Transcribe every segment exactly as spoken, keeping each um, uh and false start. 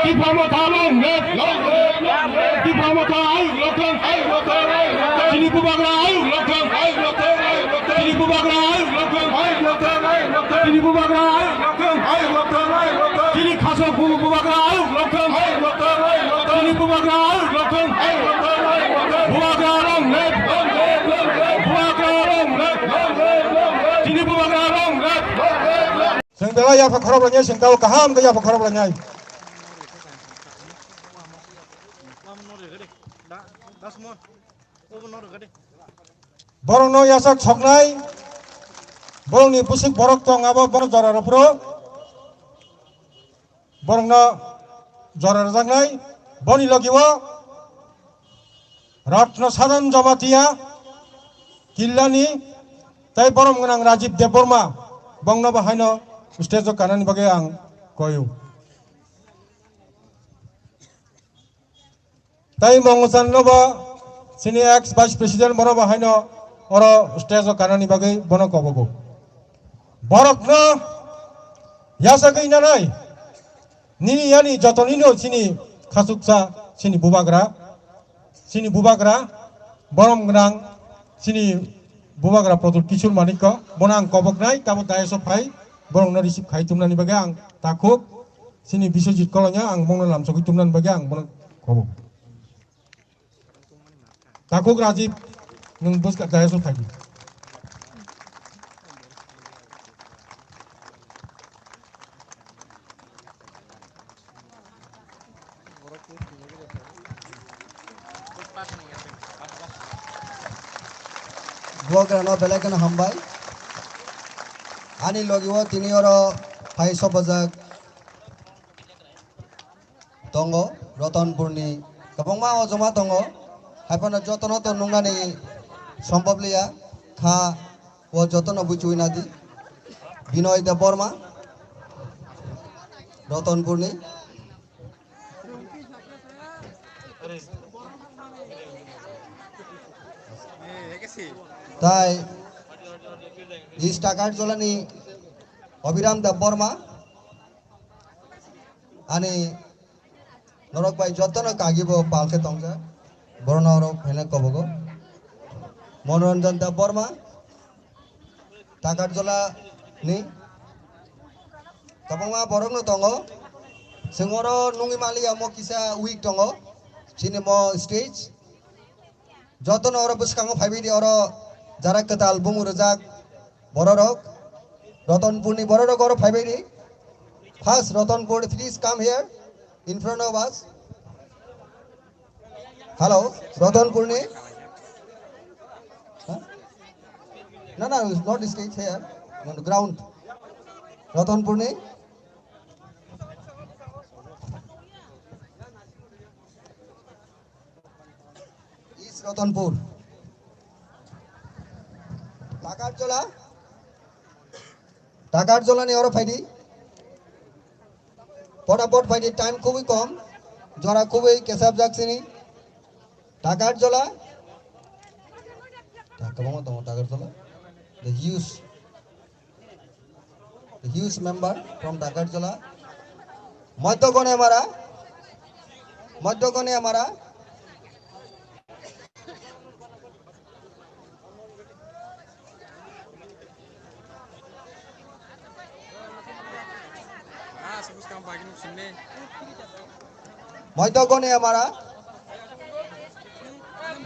Tipra Motha long live! Tipra Motha ayuk long thung! Chini Bubagra ayuk long thung! Chini Bubagra ayuk long thung! Chini Bubagra ayuk long thung! Chini Khasok Bu-, Bubagra ayuk long thung! Chini Bubagra ayuk long thung! Bubagra long live! Bubagra long live! Chini Bubagra long live! Chwng belai yapha khorok lainai, chwng tao kaham khe yapha khorok lainai. Borokno yachak soknai, borokni bwswk borok tong abo, borok jora rw phuru borokno jora rwjaknai, boni logi o Ratna Sadan Jamatia Killani tei borom gwnang Rajiv Debbarma, bongno bo haino stage o kanani bagwi ang koyo. Tei Mongochan no bo chini ex vice president, bono bo haino oro stage o kanani bagwi bono kobogo. Borokno yachagwi nanai. Nini yani joto nino chini khachuksa, chini bubagra, chini bubagra, borom gwnang, chini bubagra Pradyot Kishore Manikya, bono ang koboknai, tamo dais o phai, borokno receive khai tumnani bagwi ang takhuk, chini Biswajit Kolonya, ang bono lamsogwi tumnani bagwi ang bono kobok. Takhuk Rajiv, nwng bwskang dais o phai di. Bubagrano belai kheno hambai. Ani logi o tini oro phai sopajak tongo, Ratanpurni kwbangma ojoma tongo, haiphano jotono to nuknani sombhob liya, kha o jotono buchwi nadi. Binoy Debbarma, Ratanpurni. Tai East Takarjolani Abhiram Debbarma. Ani norok bai jotono kagi bo pal khe tongjak. Borok norok phaina kobogo. Manoranjan Debbarma, Takarjola ni. Kwbangma borok no tongo. Chwng oro nungwi manliya mo kisa week tongo. Chini mo stage. Jotono oro bwskango phaibai di, oro jara kwtal bumu rwjak bororok, Ratanpurni bororok oro phaibai di. First Ratanpur, please come here in front of us. Hello, Ratanpurni. Huh? No, no, it's not stage here. No, no, ground. Ratanpurni. East Ratanpur. Takarjola. Takarjola ni oro phaidi. Pota pot phaidi, time khubui kom. Jora khubui kesap jak sini. Takarjola. Ta, kwbangma tongo Takarjola. The huge. Huge member from Takarjola. Madhya Goniamara. Madhya Goniamara. Madhya Goniamara.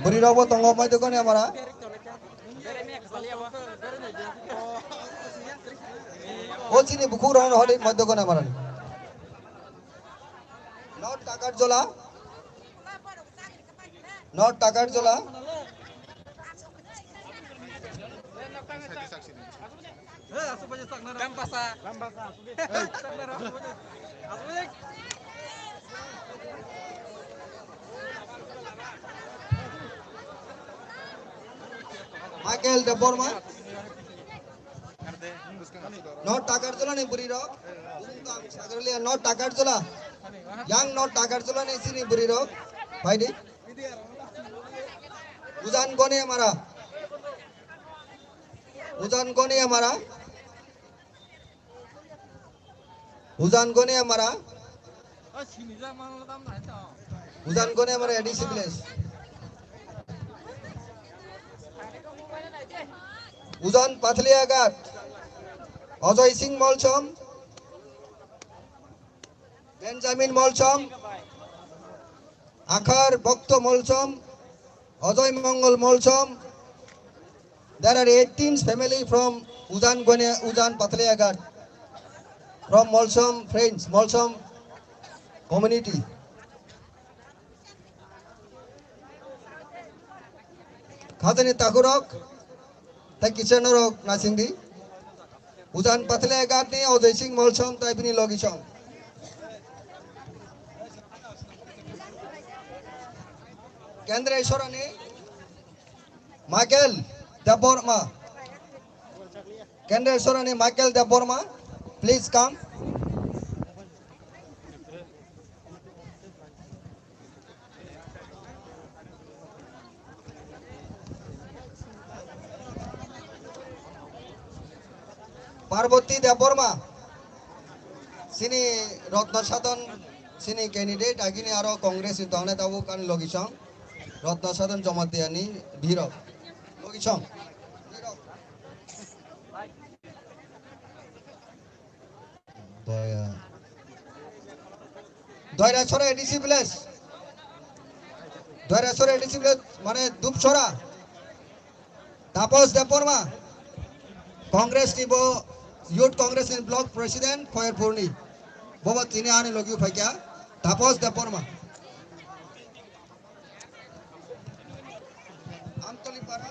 Bwrwi rok bo tongo Madhya Goniamara. O chini bukhuk rok no hodi Madhya Goniamara ni. North Takarjola. North Takarjola. Michael Debbarma. North Takarjola ni bwrwi rok. North Takarjola. Yang North Takarjola ni sini bwrwi rok. Phaidi. Ujan Goniamara. Ujan Goniamara. Ujan Goniamara. Ujan Goniamara A D C village. Ujan Pathliaghat. Ajoy Singh Molsom. Benjamin Molsom. Akhar Bhakta Molsom, Ajoy Mongol Molsom. There are eighteen family from Ujan Gonia, Ujan Pathliaghat, from Molsom friends, Molsom community. Khajani takhurok, tei kisa norok nasingdi. Ujan Pathliaghat ni Ajoy Singh Molsom tei bini logisong. Kendra Sorani Michael Debbarma. Kendra Sorani Michael Debbarma, please come. Parvati Debbarma, sini Ratna Sadhan, sini candidate, agini aro Congress ni tongnai tabuk ani logisong, Ratna Sadhan Jamatia ni birok, logisong. Doya. Doirasora A D C village. Doirasora A D C village, mane Dupsora. Tapos Debbarma. Congress ni bo Youth Congress ni block president Khoyerpur ni. Bobo tini ani logi phaikya. Tapos Debbarma. Amtoli para.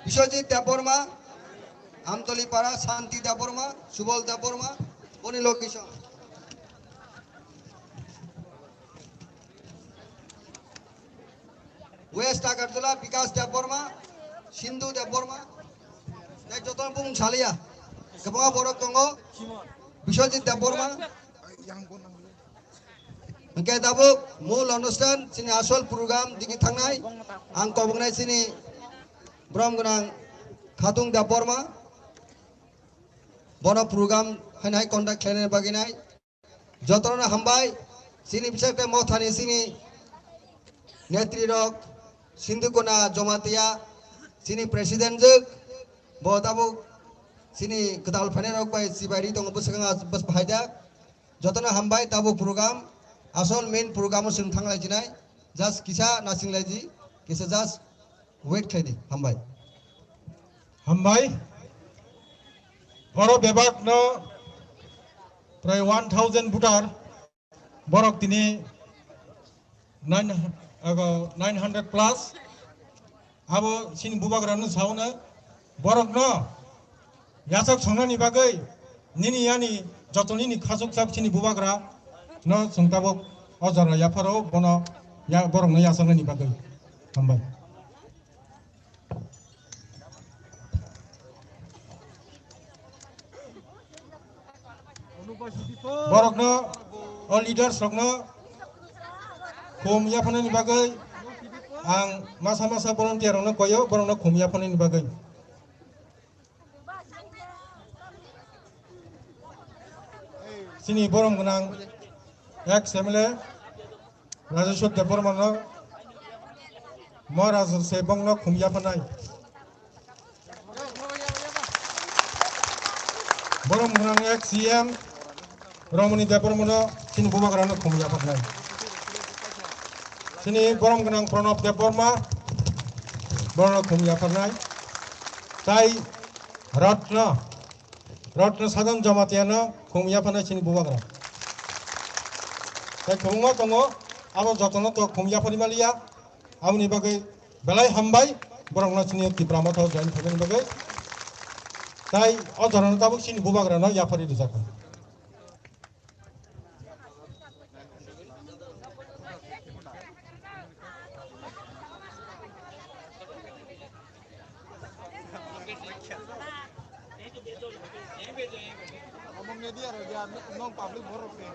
Biswajit Debbarma, Amtoli para, Santi Debbarma, Subal Debbarma, boni location. West Agartala, Bikas Debbarma, Sindhu Debbarma, tei joto bung saliya, kwbangma borok tongo, Biswajit Debbarma. Hingke tabuk mul onusthan chini asol program digi thangnai. Ang koboknai chini brom gwnang Khatung Debbarma. Bono program hainai conduct khlainani bagwi nai. Jotono hambai. Chini bisakte mothani chini netri rok Sindhukona Jomatia chini president jwk. Bo tabuk chini kwtal phainai rok bai chibai ri tongo bwswkang bwswk phaida. Jotono hambai, tabuk program, asol main program o chwng thang lai jinai, just kisa nasing lai ji, kisa just wait khai di, hambai. Hambai, oro bebak no prai one thousand voter, borok tini nine, ago nine hundred plus, abo chini bubagra no sauna, borok no yachak songnani bagwi nini yani joto nini khasuk chap chini bubagra no chwng tabuk o jora yapharo bono ya-, borok no yachaknani bagwi. Hambai. Borokno, o leaders rokno khum yaphanani bagwi ang masa masa volunteer rokno koyo, borokno khum yaphanani bagwi. Chini borom gwnang ex M L A Rajeshwar Debbarmano, mo Rajeshwar se bongno khum yaphanai. Borom gwnang ex C M Romoni Debbarmano chini bubagrano khum yaphanai. Chini borom gwnang Pranab Debbarma, bono khum yaphanai. Tai Ratna, Ratna Sadhan Jamatiano khum yaphanai chini bubagra. Tai khumma tongo, abo jotono to khum yaphani maliya. Aboni bagwi belai hambai, borokno chini Tipra Motha join khaimani bagwi. Tai o jorano tabuk chini bubagrano yaphari rijak. Omo media rok ya, nong public borok se.